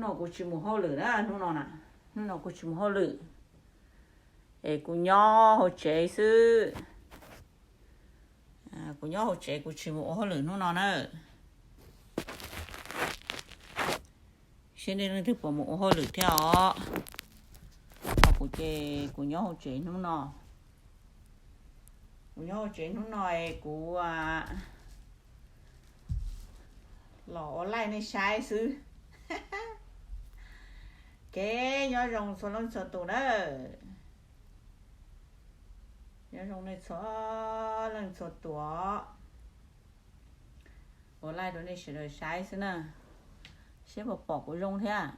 No kuv tsis mus hauj lwm na, hnub no na, hnub no kuv tsis mus hauj lwm, es kuv nyob hauv tsev xwb. Kuv nyob hauv tsev, kuv tsis mus ua hauj lwm hnub no na. Seb nej leej twg puas mus ua hauj lwm thiab os. Ho kuv ces kuv nyob hauv tsev hnub no. Kuv nyob hauv tsev hnub no es kuv los ua live nej saib xwb. Kev nyob zoo txhua leej txhua tus na. Nyob zoo nej txhua leej txhua tus. Ua live rau nej sawv daws saib xwb na. Seb puas pom kuv zoo thiab.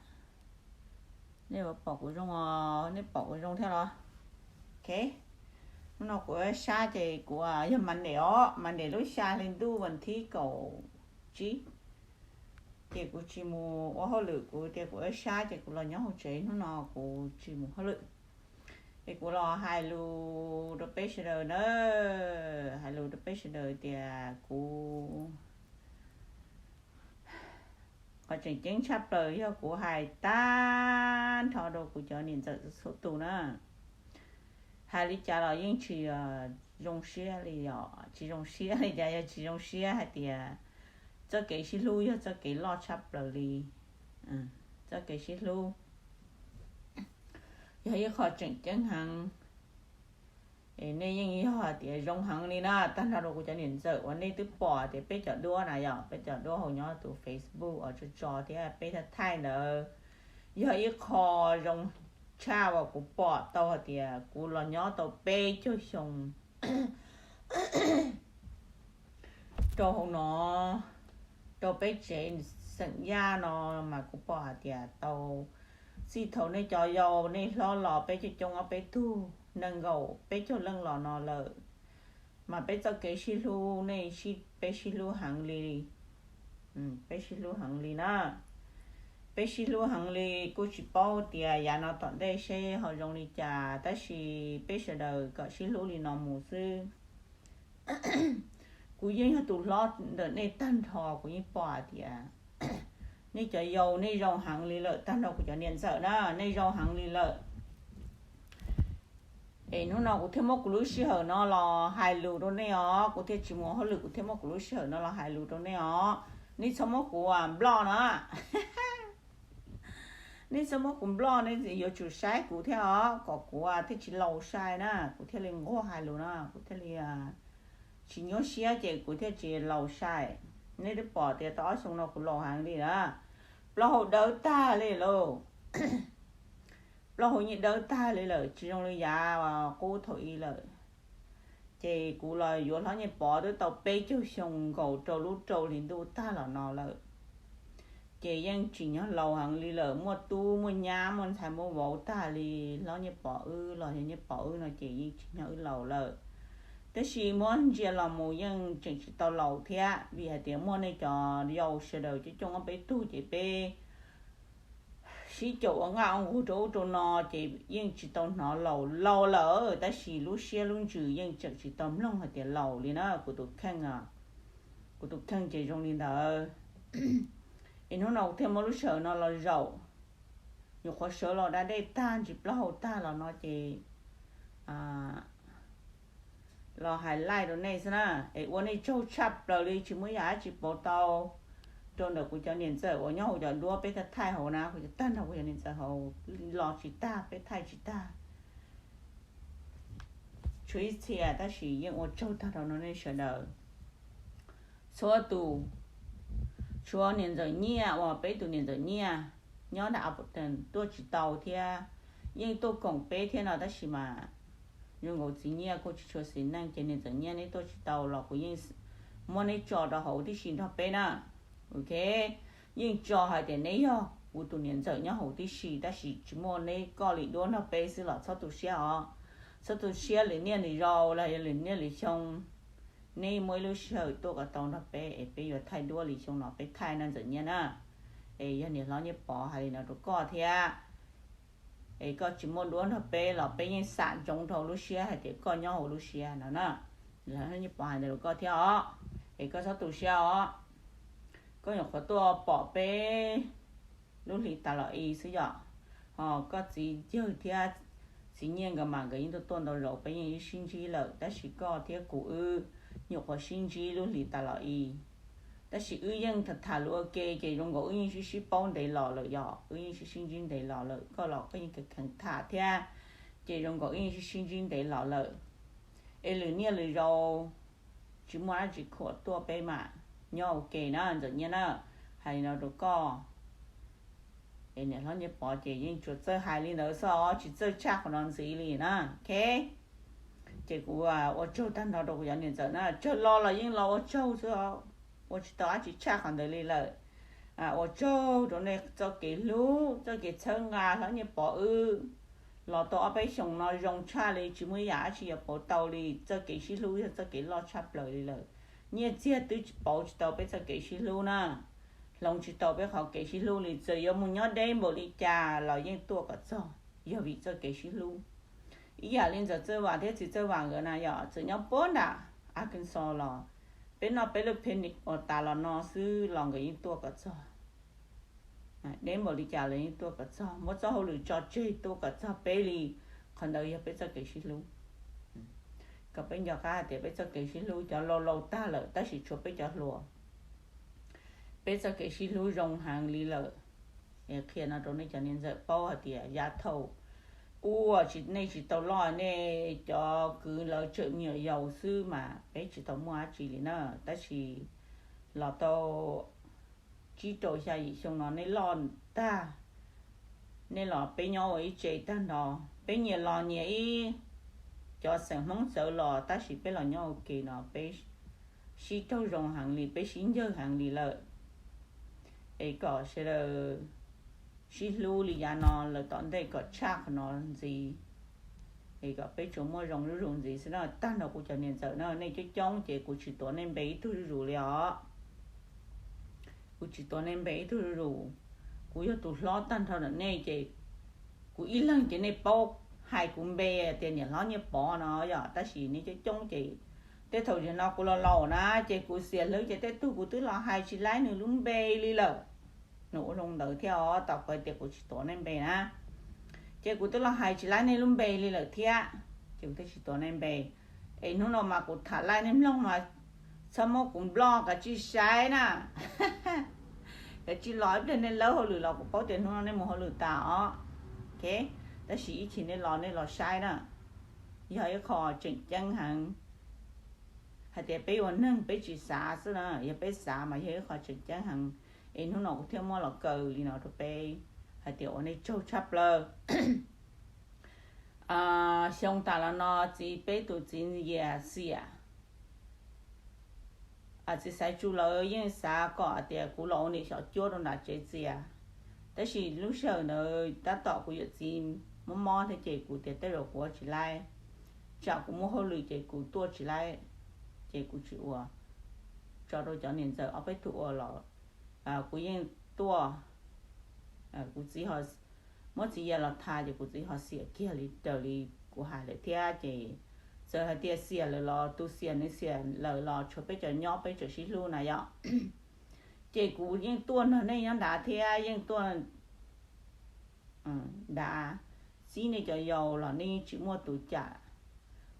Nej puas pom kuv zoo os, nej pom kuv zoo thiab los? Ok. Hnub no kuv sab ces kuv yog Monday os, Monday lub xya hli ntuj vas thib kaum tsib. Ces kuv tsis mus ua hauj lwm, kuv tias kuv sab ces kuv los nyob hauv tsev, hnub no kuv tsis mus hauj lwm. Es kuv los hais lus rau peb sawv daws na, hais lus rau peb sawv daws tias kuv, qhov tseem ceeb tshaj plaws yog kuv hais tag nrho rau kuv cov niam ntxawm txhua tus na. Hais li cas los yeej tsis zoo siab li os, tsis zoo siab li cas, yog tsis zoo siab hais tias txoj kev sib hlub yog txoj kev loj tshaj plaws li. Txoj kev sib hlub yog ib qho tseem ceeb heev. Nej yeej yog hais tias zoo heev li na, tag nrho rau kuv cov niam ntxawm uas nej twb pom tias peb cov duab na yom, peb cov duab hauv nyob tus Facebook uas tso tso thiab peb thaij thaij ntawd, yog ib qho zoo tshaj uas kuv pom tau hais tias kuv los nyob tau peb caug xyoo rau hauv no, rau peb tsev xeem Yaj no, mas kuv pom hais tias tau txij thaum nej cov yau nej hlob los peb coob coob ob peb tug nees nkaum peb caug leej los no lawm, mas peb txoj kev sib hlub, nej sib, peb sib hlub heev li. Peb sib hlub heev li na. Peb sib hlub heev li, kuj tsis paub tias yav no tom ntej seb ho zoo li cas, tab sis peb sawv daws kom sib hlub li no mus xwb. Kuv yeej yog tus hlob ntawm nej tag nrho, kuv yeej pom hais tias nej cov yau nej zoo heev li lawm, tag nrho kuv cov niam ntxawm na, nej zoo heev li lawm. Es hnub no kuv thiaj muab kuv lub sij hawm no los hais lus rau nej os, kuv thiaj tsis mus hauj lwm, kuv thiaj muab kuv lub sij hawm no los hais lus rau nej os. Nej txhob muab kuv nploj na. Nej txhob muab kuv nploj, nej yuav tsum saib kuv thiab os, kom kuv thiaj tsis laus sai na, kuv thiaj li nquag hais lus na, kuv thiaj li tsis nyuaj siab ces kuv thiaj tsis laus sai. Nej twb pom tias tau ob xyoo no kuv laus heev li na, plaub hau dawb tag li lauj. Plaub hau yeej dawb tag li lawm, tsis zoo li yav qub thaum ub lawm. Ces kuv los yuav hlob Nyiaj Pov twb tau peb caug xyoo nkaus rau lub rau hli ntuj tag los no lawm. Ces yeej tsim nyog laus heev li lawm, muaj tub muaj nyab muaj ntxhais muaj vauv tag li. Hlob Nyiaj Pov wb los yog Nyiaj Pov wb no ces yeej tsim nyog wb laus lawm. Tab sis muab ntsia los mus yeej tseem tsis tau laus thiab, vim hais tias muaj nej cov yau sawv daws coob coob ob peb tug ces peb sib caum ua nqaj ua nqug rau ub rau no ces yeej tsis tau hnov laus laus lawm, tab sis lub siab lub ntsws yeej tseem tsis tau mloog hais tias laus li na kuv tus kheej. Kuv tus kheej ces zoo li ntawd. Es hnub no kuv thiaj muab lub sij hawm no los zaum, nyuam qhuav sawv los da dej tag ntsis plaub hau tag los no ces los hais live rau nej xwb na. Es ua nej tsaug tshaj plaws li, tsis muaj yam dab tsi pauv tau rau ntawm kuv cov niam ntxawm uas nyob hauv cov duab peb thaij thaij hauv na, kuv cov tag nrho kuv cov niam ntxawm hauv los tsis tag, peb thaij tsis tag. Tshuav ib txhia tab sis yeej ua tsaug tag nrho no nej sawv daws. Txhua tus, tshuav niam ntxawm Nyiaj uas peb tus niam ntxawm Nyiaj nyob nram Appleton tuaj tsis tau thiab, yeej tuaj koom peb thiab no tab sis mas zoo nkaus txiv Nyiaj kuj tsis tshua xis neej ces niam ntxawm Nyiaj neb tuaj tsis tau los kuv yeej muab neb tso rau hauv tib si nrog peb na. Ok, yeej tso hais tias neb yog kuv tus niam ntxawm nyob hauv tib si tab sis tsis muaj neb koj li duab nrog peb xwb los txhob tu siab os. Txhob tu siab lwm niaj lwm zaus los yog lwm niaj lwm xyoo, neb muaj ib lub sij hawm tuaj kom tau nrog peb es peb yuav thaij duab li xyoo no peb thaij na ntxawm Nyiaj na. Es yog niam hlob Nyiaj Pov hais li no rau koj thiab, es koj tsis muaj duab nrog peb los peb yeej xam ntsoov rau lub siab hais tias koj nyob hauv lub siab no na. Niam hlob Nyiaj Pov hais ntawd rau koj thiab os, es koj txhob tu siab os. Koj nyuam qhuav tuaj pom peb lub hli tas los i xwb yom. Ho koj txiv yawg thiab txiv nyiaj nkawd mas nkawd yeej tuaj tuaj ntau zaus, peb yeej ib sib ntsib lawm, tab sis koj thiab kuv wb nyuam qhuav sib ntsib lub hli tas los i. Tab sis wb yeej tham tham lus ua ke ces zoo nkaus wb yeej sib sib paub ntev los lawm yom, wb yeej sib sib ntsib ntev los lawm, koj los koj yeej kheev kheev tham thiab, ces zoo nkaus wb yeej sib sib ntsib ntev los lawm. Es lwm niaj lwm zaus tsis muaj dab tsi khuam tuaj peb mam nyob ua ke na ntxawm nyiaj na. Hais li no rau koj. Es niam hlob Nyiaj Pov ces yeej tsuas txawj hais li ntawd xwb os, tsis txawj tshaj qhov no ntxiv li na. Ok, ces kuv ua tsaug tag nrho rau kuv cov niam ntxawm na, tsawg los los yeej los ua tsaug xwb os, ua tsis tau dab tsi tshaj qhov ntawd li lawm. Ua tsaug rau nej txoj kev hlub txoj kev txhawb nqa hlob Nyiaj Pov wb los tau ob peb xyoos no zoo tshaj li, tsis muaj ib yam dab tsi yuav pauv tau li, txoj kev sib hlub yog txoj kev loj tshaj plaws li lawm. Nyiaj txiag twb pauv tsis tau peb txoj kev sib hlub na, hloov tsis tau peb qhov kev sib hlub li, txawm yuav mus nyob deb npaum li cas los yeej tuaj kom txog, yog vim txoj kev sib hlub. Ib yam li ntxawm Txawj Vam thiab txiv Txawj Vam nkawd na yom, txawm nyob puag nram Arkansas los peb noj peb lub picnic uas tas los no xwb los nkawd yeej tuaj kom txog. Deb npaum li cas los yeej tuaj kom txog, muab txoj hauj lwm tso tseg tuaj kom txog peb li. Qhov ntawd yog peb txoj kev sib hlub. Kom peb nco qab hais tias peb txoj kev sib hlub cov laus laus tag lawm tab sis tshuav peb cov hluas, peb txoj kev sib hlub zoo heev li lawm. Es qhia no rau nej cov niam ntxawm paub hais tias yav thaum ub tsis, nej tsis tau loj, nej cov kwv lawv tseem me nyuam yaus xwb mas peb tsis tau muaj dab tsi li na, tab sis los tau tsib rau xya yim xyoo no nej loj tag, nej los peb nyob ua ib tse tag nrho, peb nyias los nyias ib, cov xeem Hmoob txawv los tab sis peb los nyob ua ke no peb sib raug zoo heev li, peb sib ncawg heev li lawm. Es kom sawv daws sib hlub li yav no lawm tom ntej kom tshaj qhov no ntxiv. Es kom peb tsuas muaj zoo zuj zus ntxiv xwb na. Tag nrho kuv cov niam ntxawm na, nej coob coob ces kuv tsis tuav nej npe ib tug zuj zus li os. Kuv tsis tuav nej npe ib tug zuj zus. Kuv yog tus hlob tag nrho ntawm nej ces kuv ib leeg ces nej paub hais kuv npe tias niam hlob Nyiaj Pov no yom, tab sis nej coob coob ces tej thaum zaum no kuv los laus na ces kuv xiam hlwb ces tej tug kuv twb los hais tsis laib nws lub npe li lawm. Nws ua zoo ntawd thiab os, tau qhov tias kuv tsis tuav nej npe na, ces kuv twb los hais tsis laib nej lub npe li lawm thiab, ces kuv thiaj tsis tuav nej npe. Es hnub no mas kuv tham laij nej mloog mas txhob muab kuv nploj, kav tsij saib na. Kav tsij los ib pliag nej lawb hauj lwm los kuv paub tias hnub no nej mus hauj lwm tas os. Tab sis ib chim nej los nej los saib na, yog ib qho tseem ceeb heev. Hais tias peb ua neeg peb tsis xav xwb na, yog peb xav mas yog ib qho tseem ceeb heev. Es hnub no kuv thiaj muab los kaw li no rau peb hais tias ua nej tsaug tshaj plaws. Xyoo tas los no txiv, peb tus txiv Yias xiam, txiv Xaiv Tsu lawv yeej xav kom tias kuv los ua niam xyom cuab rau nram tsev txias. Tab sis lub sij hawm ntawd tab tom kuv yawm txiv mob mob thiab ces kuv tias tej zaum kuv ua tsis laib, tsam kuv muaj hauj lwm ces kuv tuaj tsis laib, ces kuv tsis ua. Tso rau cov niam ntxawm ob peb tug ua los kuv yeej tuaj, kuv txiv, muab txiv Yias los tham ces kuv txiv ho xiam kiag li raws li kuv hais lawm thiab. Ces txawm hais tias xiam lawm los tus xiam nws xiam lawm los tshuav peb cov nyob peb tseem sib hlub na yom. Ces kuv yeej tuaj nrog nej nyob nrad thiab yeej tuaj nrad. Txib nej cov yau los nej yeej tsis muaj tus cam,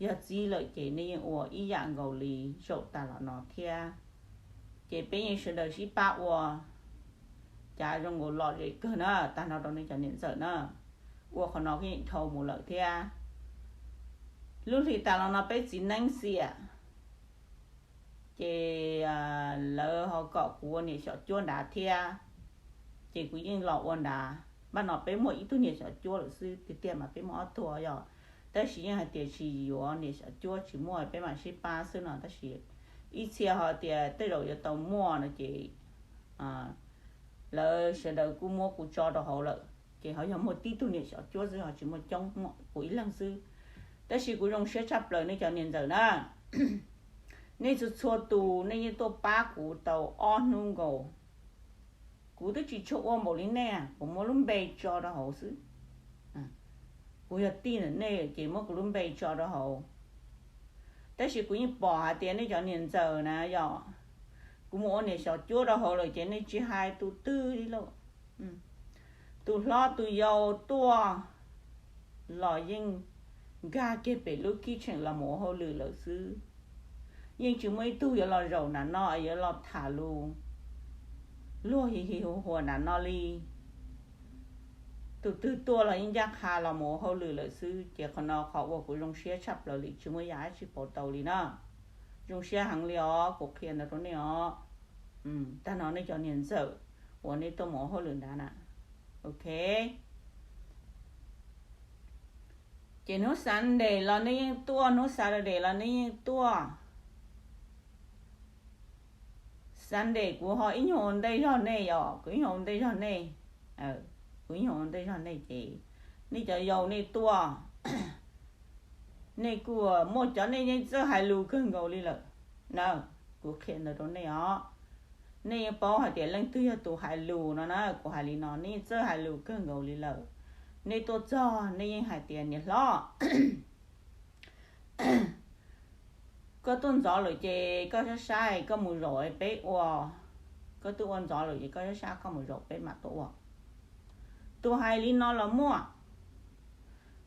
yog txib lawm ces nej yeej ua ib yam nkaus li zaum tas los no thiab. Ces peb yeej sawv daws sib pab ua, cas zoo nkaus lom zem kawg na, tag nrho rau nej cov niam ntxawm na. Ua qhov no yeej dhau mus lawm thiab. Lub hli tas los no peb txiv neeb xiam, ces lawv ho kom kuv ua niam xyom cuab nrad thiab, ces kuv yeej los ua nrad. Npaj no peb muaj ib tug niam xyom cuab lawm xwb, tiag tiag mas peb muaj ob tug yom, tab sis yeej hais tias tsis yuav niam xyom cuab tsis muaj peb mam sib pab xwb no, tab sis ib txhia ho tias tej zaum yuav tau muaj no ces lawv sawv daws kuj muab kuv tso rau hauv lawm, ces ho yog muaj tib tug niam xyom cuab xwb ho tsis muaj coob, muaj kuv ib leeg xwb. Tab sis kuv zoo siab tshaj plaws nej cov niam ntxawm na, nej txhua txhua tus nej yeej tuaj pab kuv tau ob hnub nkaus. Kuv twb tsis tshua ua npaum li nej, kuv muab lub npe tso rau hauv xwb. Kuv yog tij ntawm nej ces muab kuv lub npe tso rau hauv. Tab sis kuv yeej pom hais tias nej cov niam ntxawm na yom, kuv mus ua niam xyom cuab rau hauv lawm ces nej tsis hais tus twg li lauj. Tus hlob tus yau tuaj los yeej nkag kiag pem lub kitchen los mus ua hauj lwm lawm xwb. Yeej tsis muaj ib tug yuav los zaum nram no yuav los tham lus luag hi hi hu hua nram no li. Tus twg tuaj los yeej ncaj qha los mus ua hauj lwm lawm xwb. Ces qhov no qhov uas kuv zoo siab tshaj plaws li, tsis muaj yam dab tsi pauv tau li na. Zoo siab heev li os, kuv qhia ntawd rau nej os. Tag no nej cov niam ntxawm uas nej tuaj mus ua hauj lwm nrad na, ok. Ces hnub Sunday los nej yeej tuaj, hnub Saturday los nej yeej tuaj. Sunday kuv ho ib nyuag ua ntej zog nej os, kuv ib nyuag ua ntej zog nej. Kuv ib nyuag ua ntej zog nej ces nej cov yau nej tuaj, nej kuj muaj cov nej yeej txawj hais lus kawg nkaus li lawm na. Kuv qhia ntawd rau nej os. Nej yeej paub hais tias leej twg yog tus hais lus no na, kuv hais li no, nej yeej txawj hais lus kawg nkaus li lawm. Nej tuaj txog nej yeej hais tias niam hlob, koj tuaj ntxov lawm ces koj sab sab koj mus zaum peb ua. Koj twb ua ntxov lawm ces koj sab sab koj mus zaum peb mam tuaj ua. Tus hais li no los muaj,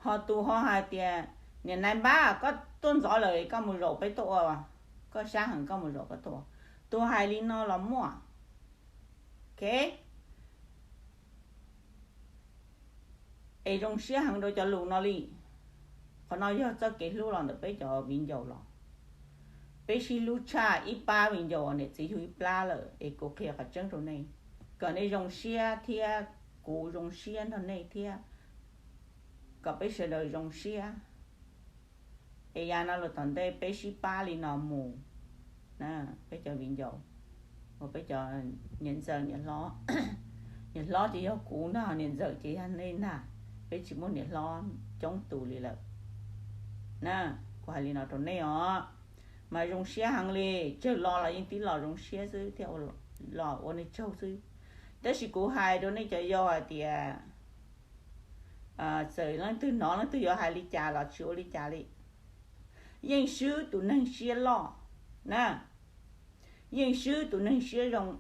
ho tus ho hais tias niam nais npab koj tuaj ntxov lawm koj mus zaum peb tuaj ua, koj sab heev koj mus zaum koj tuaj ua. Tus hais li no los muaj, ok. Es zoo siab heev rau cov lus no li. Qhov no yog txoj kev hlub los ntawm peb cov viv ncaus los. Peb sib hlub tshaj ib pab viv ncaus niam txiv yug ib plab lawm es kuv qhia qhov tseeb rau nej, kom nej zoo siab thiab kuv zoo siab nrog nej thiab, kom peb sawv daws zoo siab. Es yav no los tom ntej peb sib pab li no mus, peb cov viv ncaus, uas peb cov niam ntxawm niam hlob, niam hlob ces yog kuv ntag, niam ntxawm ces yog nej ntag. Peb tsis muaj niam hlob coob tus li lawm na. Kuv hais li no rau nej os, mas zoo siab heev li. Tsawg los los yeej tib los zoo siab xwb thiab los ua nej tsaug xwb. Tab sis kuv hais rau nej cov yau hais tias, txawm leej twg hnov leej twg yuav hais li cas los tsis ua li cas li. Yeej swb tus neeg siab loj na, yeej swb tus neeg siab zoo.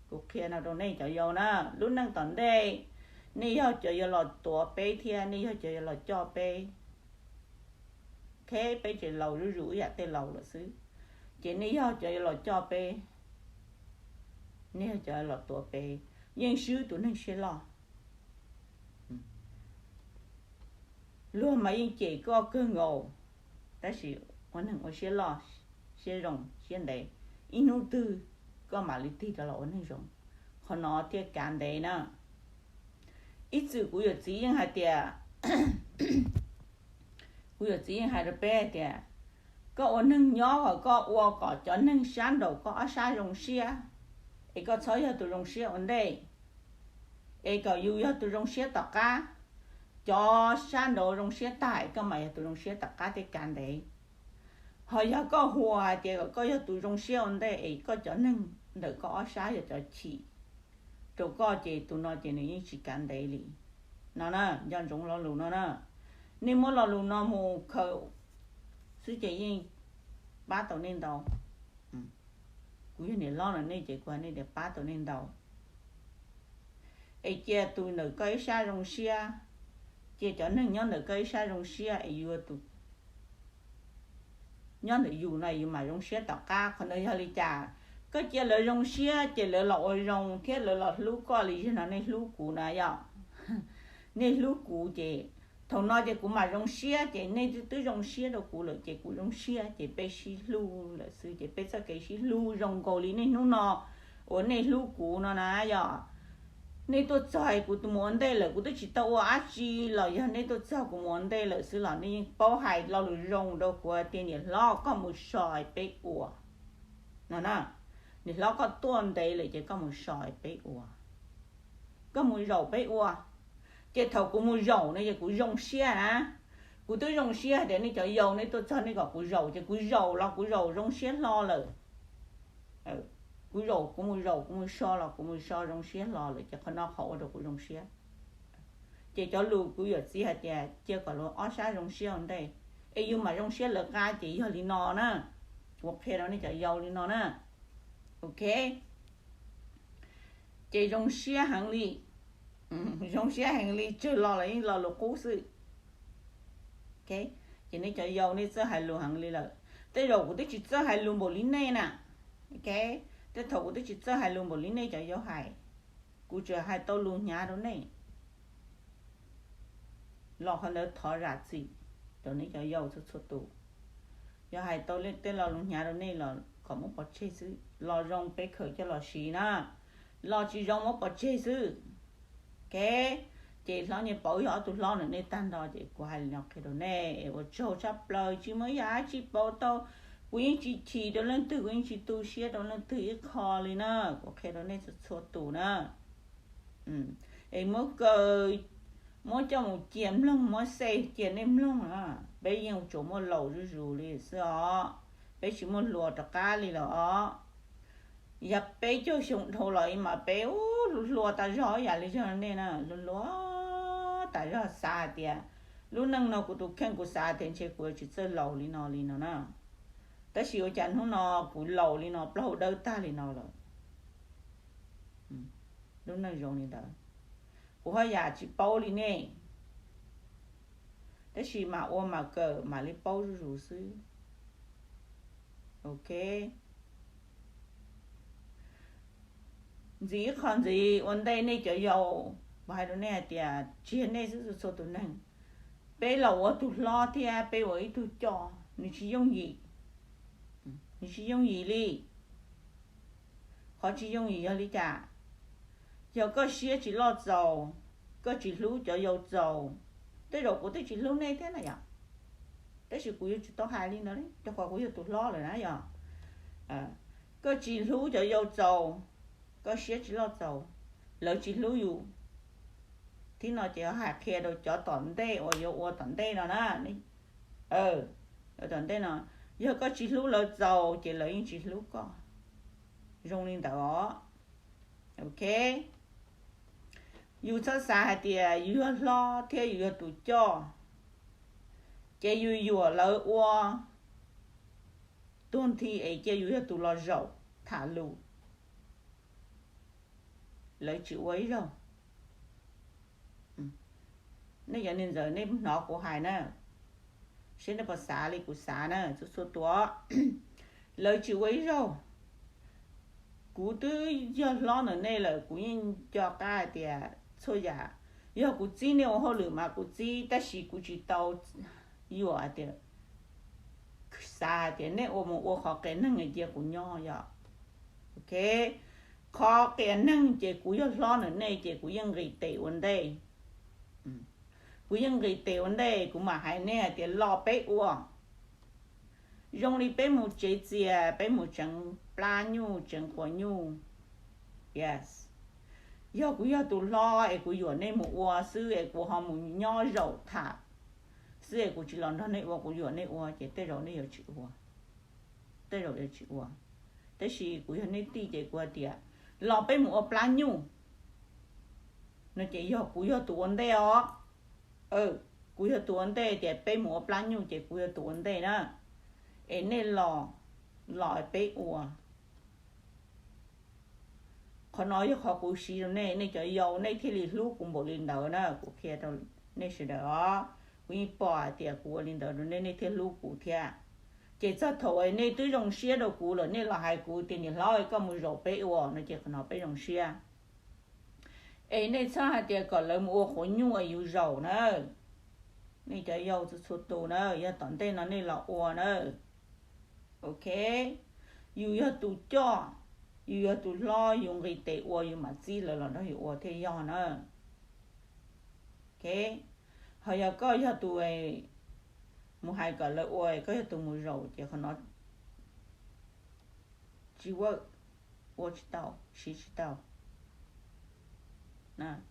Kuv qhia no rau nej cov yau na, lub neej tom ntej nej yog cov yuav los tuav peb thiab nej yog cov yuav los coj peb. Peb tseem laus zuj zus ib yam tej laus lawm xwb, ces nej yog cov yuav los coj peb, nej yog cov los tuav peb. Yeej swb tus neeg siab loj. Luag mas yeej cem koj kawg nkaus, tab sis ua neeg ua siab loj, siab zoo siab ntev, ib hnub twg koj mam li tig rov los ua neeg zoo. Qhov no thiaj kav ntev na. Ib txwm kuv yawm txiv yeej hais tias, kuv yawm txiv yeej hais rau peb hais tias, koj ua neeg nyob kom koj ua kom cov neeg sab nraum koj ob sab zoo siab, es koj txhob yog tus zoo siab ua ntej, es kom yus yog tus zoo siab tom qab. Cov sab nraud zoo siab tag es koj mam yog tus zoo siab tom qab thiaj kav ntev. Ho yog koj hais tias kom koj yog tus zoo siab ua ntej es koj cov neeg ntawm koj ob sab yog cov chim rau koj ces tus no ces nws yeej tsis kav ntev li. No na, nco ntsoov lo lus no na. Nej muab lo lus no mus khaws xwb ces yeej pab tau nej ntau. Kuv yog niam hlob no nej ces kuv hais nej tias pab tau nej ntau. Es cia tus ntawm koj ib sab zoo siab, cia cov neeg nyob ntawm koj ib sab zoo siab es yus tus nyob ntawm yus no yus mam zoo siab tom qab. Qhov ntawd yog li cas? Koj cia lawv zoo siab ces lawv los ua zoo thiab lawv los hlub koj li yog no nej hlub kuv na yom. Nej hlub kuv ces thaum no ces kuv mam zoo siab ces nej twb zoo siab rau kuv lawm ces kuv zoo siab ces peb sib hlub lawm xwb ces peb txoj kev sib hlub zoo nkaus li niaj hnub no uas nej hlub kuv no na yom. Nej tuaj txog kuv tus mus ua ntej lawm, kuv twb tsis tau ua dab tsi los yog nej tuaj txog kuv mus ua ntej lawm xwb los nej yeej paub hais lo lus zoo rau kuv tias niam hlob koj mus so peb ua no na. Niam hlob koj tuaj ntev lawm ces koj mus so peb ua, koj mus zaum peb ua. Ces thaum kuv mus zaum no ces kuv zoo siab na. Kuv twb zoo siab hais tias nej cov yau nej tuaj txog nej kom kuv zaum ces kuv zaum los kuv zaum zoo siab hlo lawm. Kuv zaum kuv mus zaum kuv mus so los kuv mus so zoo siab hlo lawm ces qhov no qhov ua rau kuv zoo siab. Ces cov lus kuv yawm txiv hais tias cia kom luag ob sab zoo siab ua ntej es yus mam zoo siab lawv qab ces yog li no na. Kuv qhia rau nej cov yau li no na. Ok. Ces zoo siab heev li. Zoo siab heev li, tsawg lo los yeej lo lus qub xwb. Ces nej cov yau nej txawj hais lus heev li lawm. Tej zaum kuv twb tsis txawj hais lus npaum li nej na. Tej thaum kuv twb tsis txawj hais lus npaum li nej cov yau hais, kuv tsuas hais tau lus hnyav rau nej. Los qhov ntawd thov zam txim rau nej cov yau txhua txhua tus. Yog hais tau tej lo lus hnyav rau nej los kom muab pov tseg xwb, lo zoo peb khaws coj los siv na, lo tsis zoo muab pov tseg xwb. Ces hlob Nyiaj Pauv yog ob tug hlob ntawm nej tag nrho ces kuv hais li no qhia rau nej es ua tsaug tshaj plaws, tsis muaj ib yam dab tsi pauv tau. Kuv yeej tsis chim rau leej twg, kuv yeej tsis tu siab rau leej twg ib qho li na, kuv qhia rau nej txhua txhua tus na. Es muab kaw, muab coj mus cia mloog, muab xej cia nej mloog na, peb yeej tsuas muaj laus zuj zus li xwb os, peb tsis muaj hluas rov qab li lawm os. Yog peb caug xyoo dhau los mas peb ua hluas tas zog yam li zog nej na, hluas hluas tas zog, xav hais tias lub neej no kuv tus kheej kuv xav tias ntshe kuv yuav tsis txawj laus li no li no na. Tab sis ua cas hnub no kuv laus li no, plaub hau dawb tag li no lawm. Lub neej zoo li ntawd, kuv haj yam tsis paub li nej. Tab sis mam ua mam kawm mam li paub zuj zus xwb. Ok. Ntxiv ib qho ntxiv ua ntej nej cov yau, kuv hais rau nej hais tias tsis yog nej xwb, txhua txhua tus neeg, peb los ua tus hlob thiab peb ua ib tug coj, nws tsis yooj yim. Nws tsis yooj yim li. Qhov tsis yooj yim yog li cas? Yog koj siab tsis loj txaus, koj tsis hlub cov yau txaus, tej zaum kuv twb tsis hlub nej thiab na yom, tab sis kuv yuav tsis tau hais li ntawd, rau qhov kuv yog tus hlob lawm na yom. Koj tsis hlub cov yau txaus, koj siab tsis loj txaus, lawv tsis hlub yus. Thiab no ces hais qhia rau cov tom ntej uas yuav ua tom ntej no na. Tom ntej no, yog koj tsis hlub lawv txaus ces lawv yeej tsis hlub koj. Zoo li ntawd os. Ok. Yus txhob xav hais tias yus yog hlob thiab yus yog tus coj, ces yus yuam lawv ua tuag nthi es cia yus yog tus los zaum tham lus, lawv tsis ua ib zaug. Nej cov niam ntxawm nej hnov kuv hais na, seb nej puas xav li kuv xav na, txhua txhua tus, lawv tsis ua ib zaug. Kuv twb yog hlob ntawm nej lawm, kuv yeej nco qab hais tias txhua yam, yog kuv txib nej ua hauj lwm mas kuv txib, tab sis kuv tsis tau yuam hais tias, xav hais tias nej ua mus ua qhov qias neeg cia kuv nyob yom. Ok, qhov qias neeg ces kuv yog hlob ntawm nej ces kuv yeej nqis tes ua ntej. Kuv yeej nqis tes ua ntej, kuv mam hais nej hais tias los peb ua. Zoo li peb mus tsev txias, peb mus tseev plab nyuj tseev quas nyuj. Yes. Yog kuv yog tus hlob es kuv yuam nej mus ua xwb es kuv ho mus nyob zaum tham xwb es kuv tsis los nrog nej ua, kuv yuam nej ua ces tej zaum nej yuav tsis ua. Tej zaum yuav tsis ua. Tab sis kuv yog nej tij ces kuv hais tias los peb mus ua plab nyuj no ces yog kuv yog tus ua ntej os. Kuv yog tus ua ntej tias peb mus ua plab nyuj ces kuv yog tus ua ntej na. Es nej los, los peb ua. Qhov no yog qhov kuv siv rau nej, nej cov yau nej thiaj li hlub kuv npaum li ntawd na, kuv qhia rau nej sawv daws os. Kuv yeej pom hais tias kuv ua li ntawd rau nej, nej thiaj hlub kuv thiab. Ces txog thaum es nej twb zoo siab rau kuv lawm, nej los hais kuv tias niam hlob koj mus zaum peb ua no ces qhov no peb zoo siab. Es nej txhob hais tias kom lawv mus ua quav nyuj es yus zaum na. Nej cov yau txhua txhua tus na, yog tom ntej no nej los ua na. Ok, yus yog tus coj, yus yog tus hlob, yus nqis tes ua, yus mam txib lawv los nrog yus ua thiaj yog na. Ok, ho yog koj yog tus mus hais kom lawv ua, koj yog tus mus zaum ces qhov no tsis work, ua tsis tau, siv tsis tau.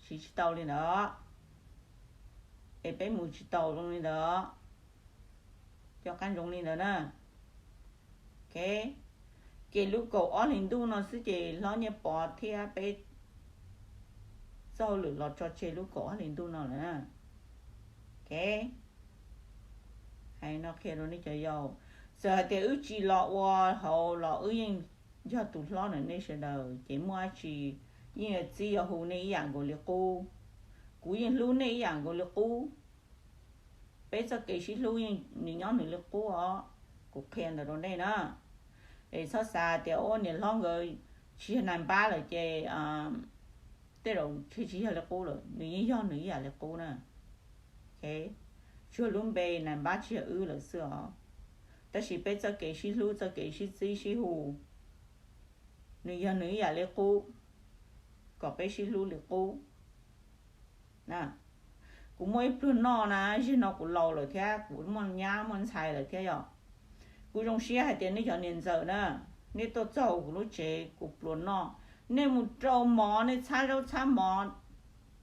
Siv tsis tau li ntawd, es peb mus tsis tau zoo li ntawd, cov qab ntsoov li ntawd na. Ok, ces lub kaum ob hlis ntuj no xwb ces hlob Nyiaj Pov thiab peb txoj hauj lwm los tso tseg lub kaum ob hlis ntuj no lawm na. Ok, hais no qhia rau nej cov yau, txawm hais tias wb tsis los ua hauv los wb yeej yog tus hlob ntawm nej sawv daws, ces muaj dab tsi yeej yuav txib yuav hu nej ib yam nkaus li qub. Kuv yeej hlub nej ib yam nkaus li qub. Peb txoj kev sib hlub yeej nws nyob nws li qub os. Kuv qhia ntawd rau nej na. Es txhob xav tias ua niam hlob nkawd tsis yog nais npab lawm ces tej zaum tsis yog li qub lawm, nws yeej yog nws ib yam li qub na. Tsuas lub npe nais npab tsis yog wb lawm xwb os. Tab sis peb txoj kev sib hlub, txoj kev sib txib sib hu, nws yog nws ib yam li qub, kom peb sib hlub li qub. Kuv muaj ib pluag noj na, zaum no kuv laus lawm thiab kuv muaj nyab muaj ntxhais lawm thiab yom. Kuv zoo siab hais tias nej cov niam ntxawm na, nej tuaj txog kuv lub tsev kuv pluag noj, nej mus rau mov, nej txhab zaub txhab mov,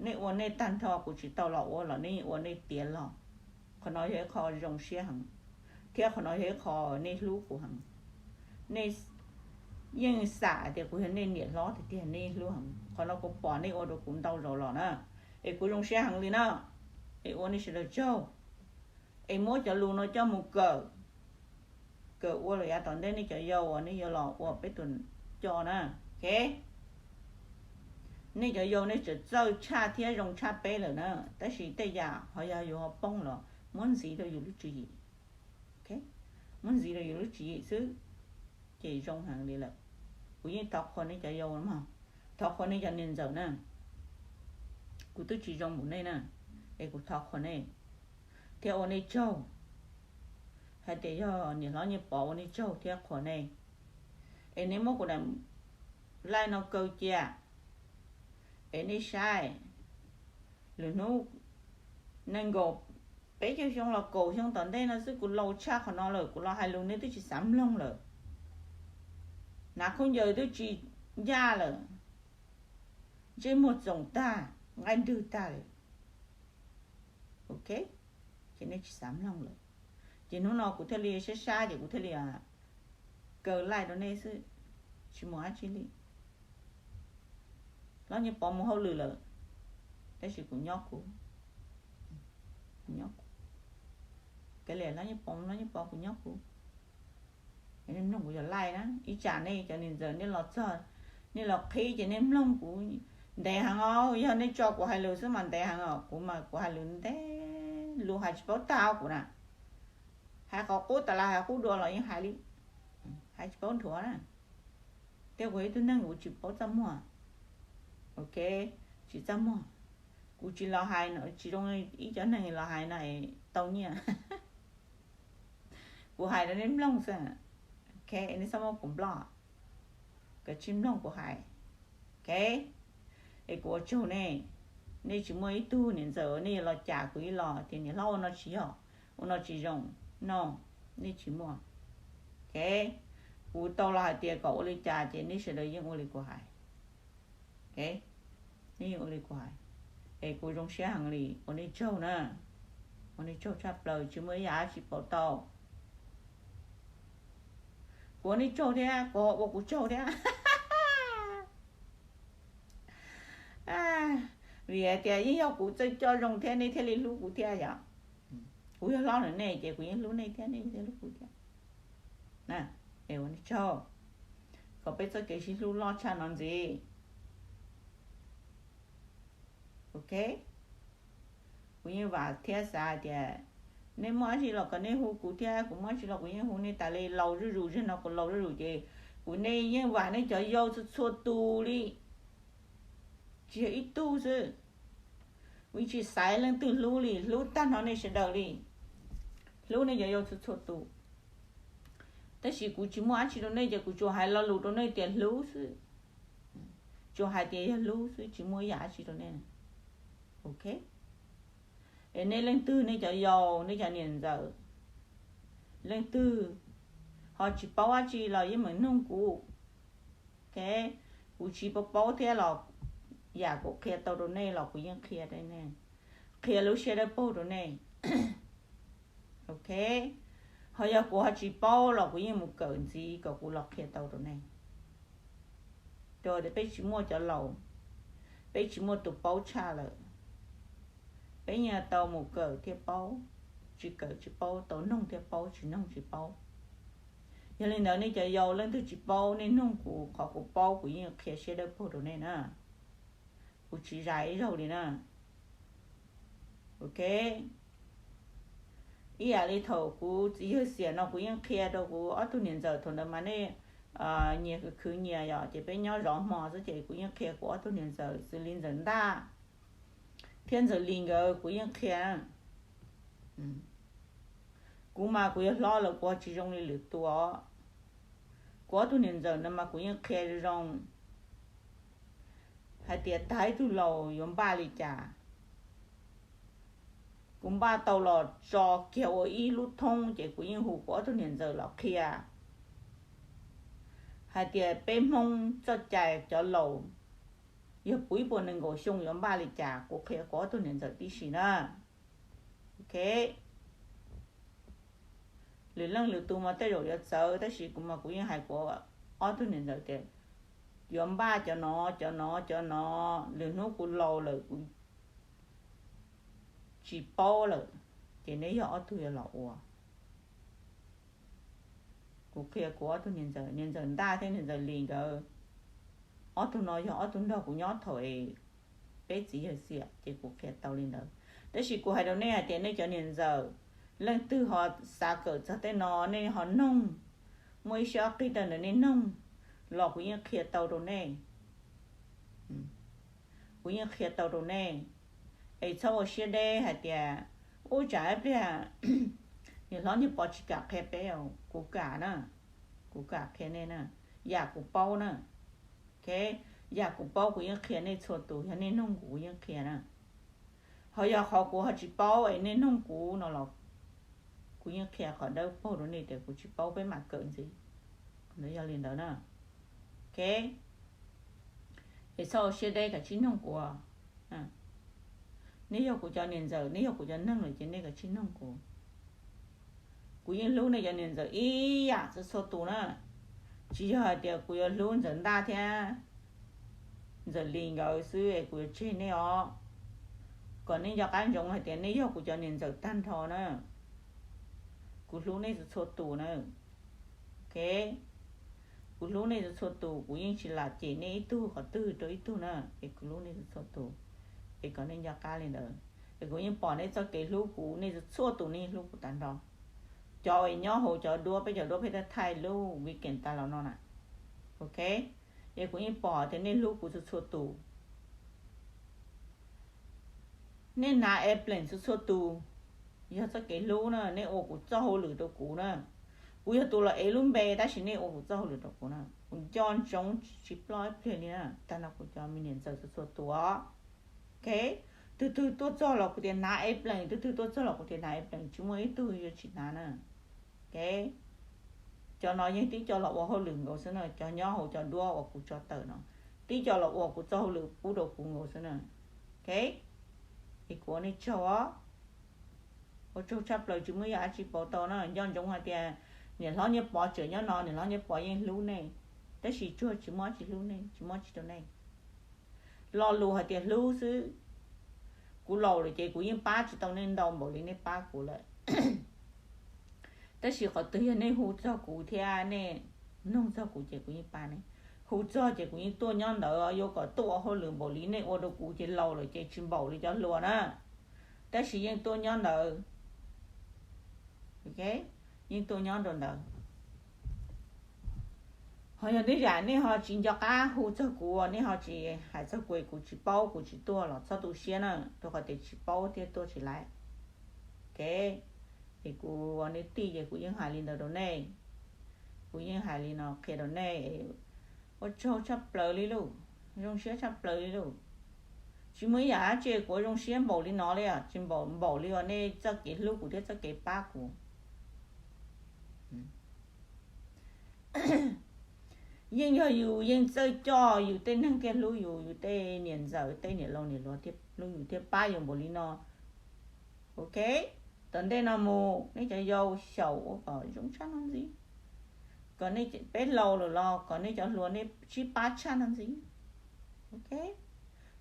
nej ua nej tag nrho, kuv tsis tau los ua los nej ua nej tiav los. Qhov no yog ib qho zoo siab heev, thiab qhov no yog ib qho nej hlub kuv heev. Nej yeej xam tias kuv yog nej niam hlob tiag tiag, nej hlub heev. Qhov no kuv pom nej ua rau kuv ntau zaus los na, es kuv zoo siab heev li na. Es ua nej sawv daws tsaug, es muab cov lus no coj mus kawm, kawm ua lawm yav tom ntej nej cov yau uas nej yuav los ua peb tus coj na. Nej cov yau nej tseem txawj tshaj thiab zoo tshaj peb lawm na, tab sis tej yam ho yog yus ho poob los muab ntxiv rau yus lub tswv yim. Muab ntxiv rau yus lub tswv yim xwb, ces zoo heev li lawm. Kuv yeej thov qhuas nej cov yau mog, thov qhuas nej cov niam ntxawm na. Kuv twb tsis zoo npaum nej na, es kuv thov qhuas nej thiab ua nej tsaug, hais tias yog niam hlob Nyiaj Pov ua nej tsaug thiab qhuas nej. Es nej muab kuv daim live no kaw cia, es nej saib, lwm hnub nees nkaum peb caug xyoo los kaum xyoo tom ntej no xwb, kuv laus tshaj qhov no lawm, kuv los hais lus nej twb tsis xav mloog lawm. Hnav khaub ncaws twb tsis ncaj lawm, ntsej muag txoom tag, nqaij nrwg tag lawm. Ok, ces nej tsis xav mloog lawm. Ces hnub no kuv thiaj li sab sab ces kuv thiaj li kaw live rau nej xwb, tsis muaj dab tsi li. Hlob Nyiaj Pov mus hauj lwm lawm, tab sis kuv nyob kuv, kuv nyob kuv. Kav liam, hlob Nyiaj Pov, hlob Nyiaj Pov, kuv nyob kuv. Nej mloog kuv cov live na, ib tsam nej cov niam ntxawm nej los txog, nej los qhib ces nej mloog kuv ntev heev os. Yog nej tso kuv hais lus xwb mas ntev heev os, kuv mas kuv hais lus ntev, lus hais tsis paub tag kuv na. Hais qhov qub tas los hais qub dua los yeej hais li, hais tsis paub nrhuav na. Thiab kuv ib tug neeg kuv tsis paub txaj muag. Ok, tsis txaj muag. Kuv tsis los hais no, tsis zoo ib cov neeg los hais no tau nyiaj. Kuv hais rau nej mloog xwb. Ok, nej txhob muab kuv block, kav tsij mloog kuv hais. Ok, es kuv ua tsaug nej. Nej tsis muaj ib tug niam ntxawm nej yuav los cas kuv ib los tias niam hlob ua no tsis yog, ua no tsis zoo, no, nej tsis muaj. Ok, kuv tau los hais tias kom ua li cas ces nej sawv daws yeej ua li kuv hais. Ok, nej yeej ua li kuv hais, es kuv zoo siab heev li, ua nej tsaug na. Ua nej tsaug tshaj plaws, tsis muaj ib yam dab tsi pauv tau. Kuv ua nej tsaug thiab kuv ua kuv tsaug thiab. Vim hais tias yeej yog kuv txawj coj zoo thiab nej thiaj li hlub kuv thiab yom. Kuv yog hlob ntawm nej ces kuv yeej hlub nej thiab nej thiaj hlub kuv thiab. Es ua nej tsaug, kom peb txoj kev sib hlub loj tshaj no ntxiv. Ok, kuv yeej vam thiab xav hais tias nej muaj dab tsi los kom nej hu kuv thiab, kuv muaj dab tsi los kuv yeej hu nej tas li. Laus zuj zus, zaum no kuv laus zuj zus ces kuv, nej yeej vam nej cov yau txhua txhua tus li, tsis yog ib tug xwb. Kuv tsis xaiv leej twg hlub li, hlub tag nrho nej sawv daws li. Hlub nej cov yau txhua txhua tus. Tab sis kuv tsis muaj dab tsi rau nej ces kuv tsuas hais lo lus rau nej tias hlub xwb. Tsuas hais tias yog hlub xwb, tsis muaj ib yam dab tsi rau nej. Ok, es nej leej twg, nej cov yau, nej cov niam ntxawm, leej twg ho tsis paub dab tsi los yeej meem nug kuv. Ok, kuv tsis paub paub thiab los yam kuv qhia tau rau nej los kuv yeej qhia rau nej, qhia lub siab dawb paug rau nej. Ok, ho yog kuv ho tsis paub los kuv yeej mus kawm ntxiv kom kuv los qhia tau rau nej. Rau tias peb tsis muaj cov laus, peb tsis muaj tus paub tshaj lawm. Peb yeej tau mus kawm thiaj paub, tsis kawm tsis paub, tau noog thiaj paub, tsis noog tsis paub. Yog li ntawd nej cov yau leej twg tsis paub, nej noog kuv, qhov kuv paub kuv yeej qhia siab dawb paug rau nej na. Kuv tsis zais ib zaug li na. Ok, ib yam li thaum kuv txiv yawg xiam no kuv yeej qhia rau kuv ob tug niam ntxawm, thaum ntawd mas nej nyias khwv nyias yom, ces peb nyob zov hmo xwb, ces kuv yeej qhia kuv ob tug niam ntxawm xws li ntxawm Ntaj thiab ntxawm Lis nkawd kuv yeej qhia. Kuv mas kuv yog hlob lawm kuv tsis zoo li lwm tus. Kuv ob tug niam ntxawm no mas kuv yeej qhia zoo zoo hais tias tag ib tug laus yuav npaj li cas. Kuv npaj tau los tso kiag ua ib lub thoob ces kuv yeej hu kuv ob tug niam ntxawm los qhia hais tias peb Hmoob txoj cai cov laus yog puv ib puas nees nkaum xyoo yuav npaj li cas, kuv qhia kuv ob tug niam ntxawm tib si na. Ok, lwm leej lwm tus mas tej zaum yuav txawv, tab sis kuv mas kuv yeej hais kuv ob tug niam ntxawm tias yuav npaj cov no, cov no, cov no, lwm hnub kuv laus lawm kuv tsis paub lawm, ces neb yog ob tug yuav los ua. Kuv qhia kuv ob tug niam ntxawm, niam ntxawm Ntaj thiab niam ntxawm Lis nkawd, ob tug no yog ob tug nrog kuv nyob thaum es peb txiv yawg xiam, ces kuv qhia tau li ntawd. Tab sis kuv hais rau nej hais tias nej cov niam ntxawm leej twg ho xav kawm txog tej no, nej ho noog, muaj ib siab ob qig tawm ntawm nej noog los kuv yeej qhia tau rau nej. Kuv yeej qhia tau rau nej, es txhob ua siab deb hais tias ub tsam ib pliag niam hlob niag Pov tsis kam qhia peb. Kuv kam na, kuv kam qhia nej na, yam kuv paub na. Ok, yam kuv paub kuv yeej qhia nej txhua tus, yog nej noog kuv kuv yeej qhia na. Ho yog qhov kuv ho tsis paub es nej noog kuv no los kuv yeej qhia qhov dawb paug rau nej tias kuv tsis paub, peb mam kawm ntxiv. Yog li ntawd na. Ok, es txhob ua siab deb, kav tsij noog kuv. Nej yog kuv cov niam ntxawm, nej yog kuv cov neeg lawm ces nej kav tsij noog kuv. Kuv yeej hlub nej cov niam ntxawm ib yam txhua txhua tus na. Tsis yog hais tias kuv yuav hlub ntxawm Ntaj thiab ntxawm Lis nkawd xwb es kuv yuav tseg nej os. Kom nej nco qab ntsoov hais tias nej yog kuv cov niam ntxawm tag nrho na. Kuv hlub nej txhua txhua tus na. Ok, kuv hlub nej txhua txhua tus, kuv yeej tsis lam cem nej ib tug qhov twg rau ib tug na, es kuv hlub nej txhua txhua tus, es kom nej nco qab li ntawd. Es kuv yeej pom nej txoj kev hlub kuv, nej txhua txhua tus nej yeej hlub kuv tag nrho. Cov es nyob hauv cov duab, peb cov duab peb thaij lub weekend tas los no na. Ok, es kuv yeej pom tias nej hlub kuv txhua txhua tus. Nej hnav airplane txhua txhua tus, yog txoj kev hlub na, nej ua kuv txoj hauj lwm rau kuv na. Kuv yog tus los ev lub npe tab sis nej ua kuv txoj hauj lwm rau kuv na. Kuv nco ntsoov tsis ploj ib pliag li na, tag nrho kuv cov me niam ntxawm txhua txhua tus os. Ok, tus twg tuaj txog los kuv tias hnav airplane, tus twg tuaj txog los kuv tias hnav airplane, tsis muaj ib tug yuav tsis hnav na. Ok, cov no yeej tib co los ua hauj lwm nkaus xwb na, cov nyob hauv cov duab uas kuv tso tawm no, tib co los ua kuv txoj hauj lwm pub rau kuv nkaus xwb na. Ok, es kuv ua nej tsaug os. Ua tsaug tshaj plaws, tsis muaj ib yam dab tsi pauv tau na. Nco ntsoov hais tias niam hlob Nyiaj Pov tseem nyob no, niam hlob Nyiaj Pov yeej hlub nej, tab sis tsuas tsis muaj dab tsi hlub nej, tsis muaj dab tsi rau nej. Lo lus hais tias hlub xwb, kuv laus lawm ces kuv yeej pab tsis tau nej ntau npaum li nej pab kuv lawm. Tab sis qhov twg yog nej hu txog kuv thiab nej noog txog kuv ces kuv yeej pab nej. Hu txog ces kuv yeej tuaj nyob ntawd, yuav kom tuaj ua hauj lwm npaum li nej ua rau kuv ces laus lawm ces tsis npaum li cov hluas na. Tab sis yeej tuaj nyob ntawd. Ok, yeej tuaj nyob rau ntawd. Ho yog tej zam nej ho tsis nco qab hu txog kuv, nej ho tsis hais txog kuv, kuv tsis paub kuv tsis tuaj los txhob tu siab na, rau qhov tias tsis paub thiaj tuaj tsis laiv. Ok, es kuv ua nej tij ces kuv yeej hais li ntawd rau nej. Kuv yeej hais li no qhia rau nej. Ua tsaug tshaj plaws li lauj, zoo siab tshaj plaws li lauj. Tsis muaj ib yam dab tsi kuv ua zoo siab npaum li no li, tsis npaum npaum li uas nej txoj kev hlub kuv thiab txoj kev pab kuv. Yeej yog yus yeej txawj coj yus tej neeg thiaj hlub yus, yus tej niam ntxawm tej niam laus niam hluas thiaj hlub yus thiaj pab yus npaum li no. Ok, tom ntej no mus nej cov yau xyaum ua kom zoo tshaj no ntxiv, kom nej peb laus lawm los kom nej cov hluas nej sib pab tshaj no ntxiv. Ok,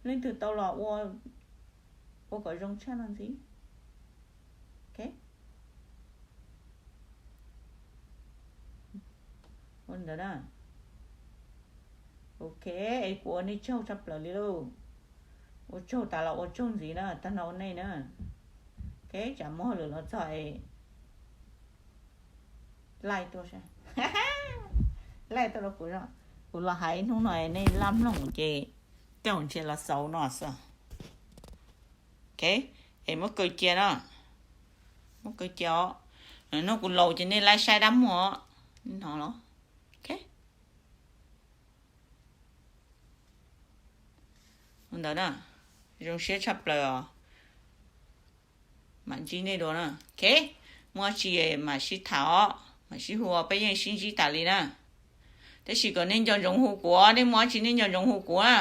leej twg tau los ua, ua kom zoo tshaj no ntxiv. Ok, ua ntawd na. Ok, es kuv ua nej tsaug tshaj plaws li lauj. Ua tsaug tas los ua tsaug ntxiv na, tag nrho nej na. Tsam muaj hauj lwm los txog, laij tuaj, laij tuaj rau kuv, kuv los hais ib hnub no nej laj mloog ces tej zaum ntshe los xaus no xwb. Es muab kaw cia na, muab kaw cia os. Hnub kuv laus ces nej laij saib dab muag no los. Ntawd na, zoo siab tshaj plaws os. Mam ntsib nej dua na. Muaj tsi mam sib tham os, mam sib hu os, peb yeej sib ntsib tas li na. Tab sis kom nej nco ntsoov hu kuv, nej muaj tsi nej nco ntsoov hu kuv na.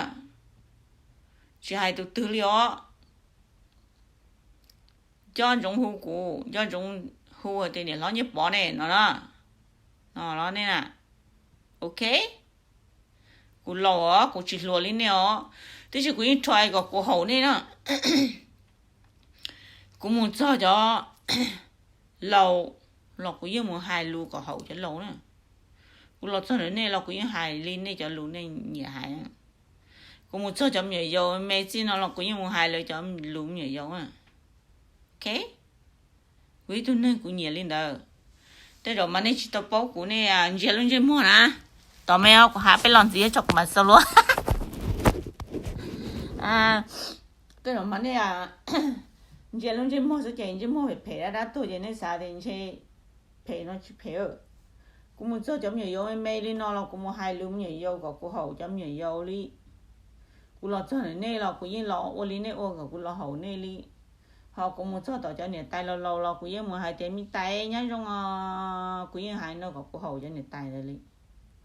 Tsis hais tus twg li os. Nco ntsoov hu kuv, nco ntsoov hu tias niam hlob Nyiaj Pov ne no na. No los nej na. Ok. Kuv laus os, kuv tsis hluas li nej os. Tab sis kuv yeej try kom kuv haum nej na. Kuv mus txog cov laus los kuv yeej mus hais lus kom haum cov laus na. Kuv los txog ntawm nej los kuv yeej hais li nej cov lus nej nyiam hais. Kuv mus txog cov me nyuam yaus me txij no los kuv yeej mus hais lawv cov lus me nyuam yaus na. Ok. Kuv ib tug neeg kuv nyiam li ntawd. Tej zaum mas nej tsis tau paub kuv, nej ntsia lub ntsej muag na. Tos me kuv hais peb los ntxiv tso kuv mam xaus luag. Tej zaum mas nej ntsia lub ntsej muag xwb ces ntsej muag phem phem dab dab tuag ces nej xav tias ntshe phem no tsis phem. Kuv mus txog cov me nyuam yaus me me li no los kuv mus hais lus me nyuam yaus kom kuv haum cov me nyuam yaus li. Kuv los txog ntawm nej los kuv yeej los ua li nej ua kom kuv los haum nej li. Ho kuv mus txog tom cov niam tais laus laus los kuv yeej mus hais tias me tais nyob zoo os, kuv yeej hais no kom kuv haum cov niam tais ntawd li.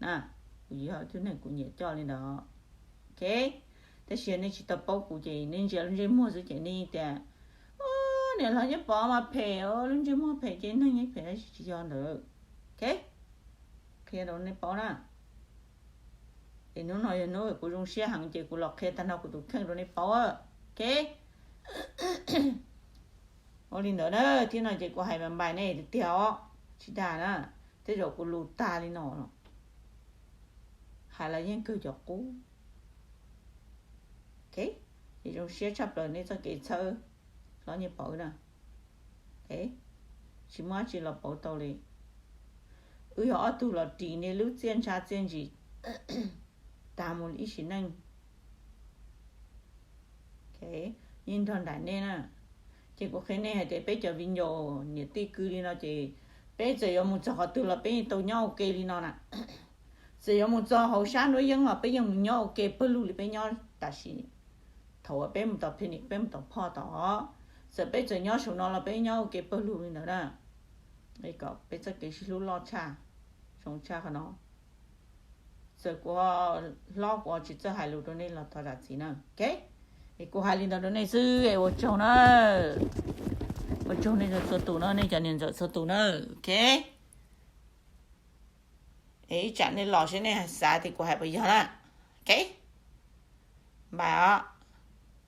Na, kuv yog ib tug neeg kuv nyiam coj li ntawd. Ok. Tab sis nej tsis tau paub kuv ces nej ntsia lub ntsej muag xwb ces nej tias, niam hlob Nyiaj Pov mas phem, lub ntsej muag phem ces neeg yeej phem, tab sis tsis yog ntawd. Ok. Qhia rau nej paub na. Es hnub no yog hnub kuv zoo siab heev ces kuv los qhia tag nrho kuv tus kheej rau nej paub. Ok. Ua li ntawd na, thiab no ces kuv hais npais npais nej tiag tiag os, tsis dag na, tej zaum kuv lus tag li no los hais los yeej kawg cov qub. Ok. Es zoo siab tshaj plaws nej txoj kev txhawb hlob Nyiaj Pov na. Tsis muaj dab tsi los pauv tau li. Wb yog ob tug los ris nej lub txiaj ntsha txiaj ntsig tag mus ib sim neej. Yeej nrog nraim nej na. Ces kuv qhia nej hais tias peb cov viv ncaus niam tij kwv li no ces peb txawm yuav mus txog qhov twg los peb yeej tau nyob ua ke li no na. Txawm yuav mus txog hauv sab nruab yeeb los peb yeej mus nyob ua ke pawg lug li peb nyob tam sim thaum uas peb mus tom phi nim peb mus tom phoj tod. Txawm peb txawm nyob saum no los peb nyob ua ke pawg lug li ntawd na. Kom peb txoj kev sib hlub loj tshaj, zoo tshaj qhov no. Txawm kuv hlob kuv tsis txawj hais lus rau nej los thov zam txim na. Ok. Es kuv hais li ntawd rau nej xwb es ua tsaug na. Ua tsaug nej txhua tus na, nej cov niam ntxawm txhua tus na. Ok. Es ib tsam nej los seb nej xav tias kuv hais puas yog na. Ok. Npais os.